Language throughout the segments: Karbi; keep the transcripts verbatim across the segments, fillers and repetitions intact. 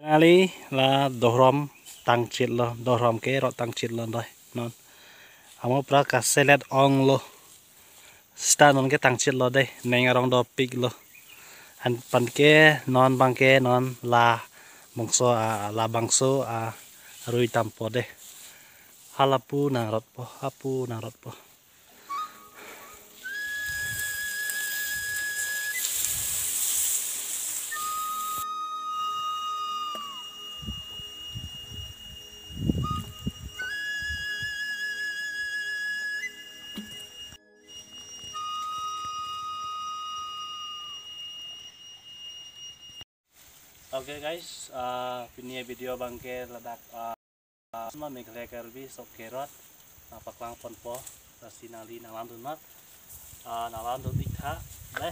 Ali la dohrom tangchitlo, dohrom ke rot tangchitlo doi non. Amo pra kaselet onglo. Sita non ke tangchitlo dei, neng arong dopiklo. Anpan ke non abang ke non labangso a, labangso arui tampo dei. Hala pu nangrotpo, hapu nangrotpo. Okay guys, ah, pini video abang ke ladak, ah, ah, ma Meghalaya Karbi sok kerot, ah, paklang ponpo, lasi nangli nanglang dun mat, ah, nanglang dun ik tha, dei,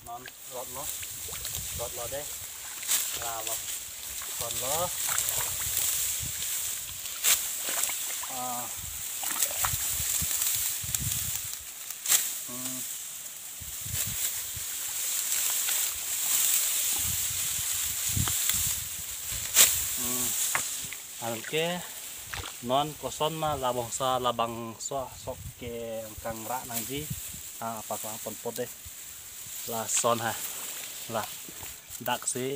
non rotlo, rotlo dei, la lo, ponlo, ah, hmm. Hmm. Anke non koson ma labangso, labangso sok ke angkang ra nangji, ah, paklang ponpo dei. Lason ha. La. Dak si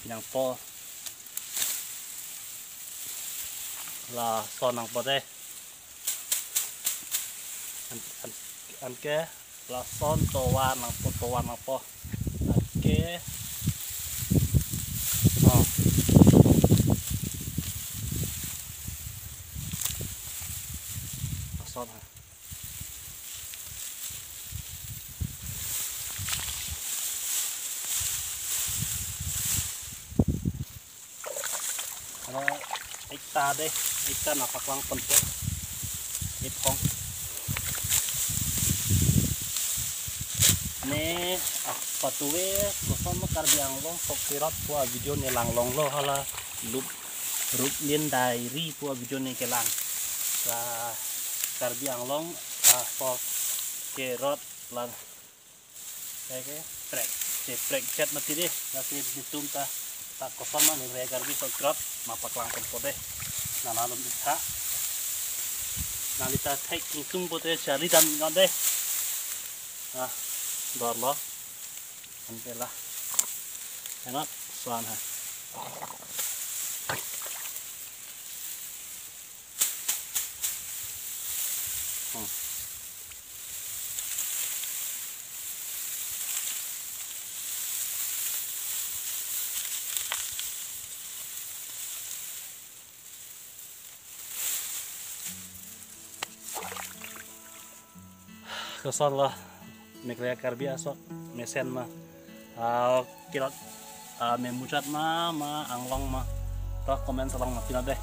nangpo. Lason nangpo dei. An, an, anke lason tovar nangpo, tovar nangpo. Anke. Oh. Lason ha. Aro ekta dei, ekta nangpaklang ponpo. Iphong. Ne, ah, patuve koson ma Karbi Anglong sok kerot pu avideo ne langlonglo hala Lup Ruplin Diary pu avideo ne kelang. La Karbi Anglong, ah, sok kerot la Kaike prek, che prek chet mati dei, lasi netum ta, ta koson ma Meghalaya Karbi sok kerot, nangpaklang ponpo dei, nanglang dun ik tha, nangli ta thek ingtung pote charli dam non dei, ah, dorlo, anke la, enak, swan ha. Hmm. Kosonlo Meghalaya Karbi asok mesen ma. Ah, kerot, ah, me mujat ma, ma Anglong ma. To comment along ma pina dei.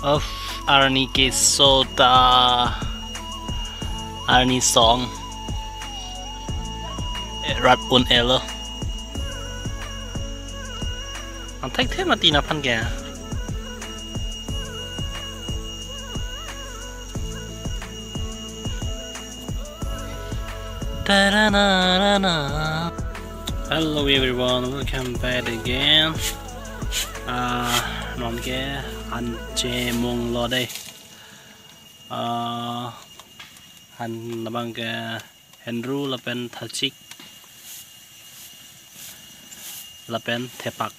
Of arni keso ta arni song rat un-elo. Ang thekthe mati aphan ke. Hello everyone, welcome back again. Ah, non ke an chemung lo dei. Ah, an labang ke henru lapen thachik lapen thepak.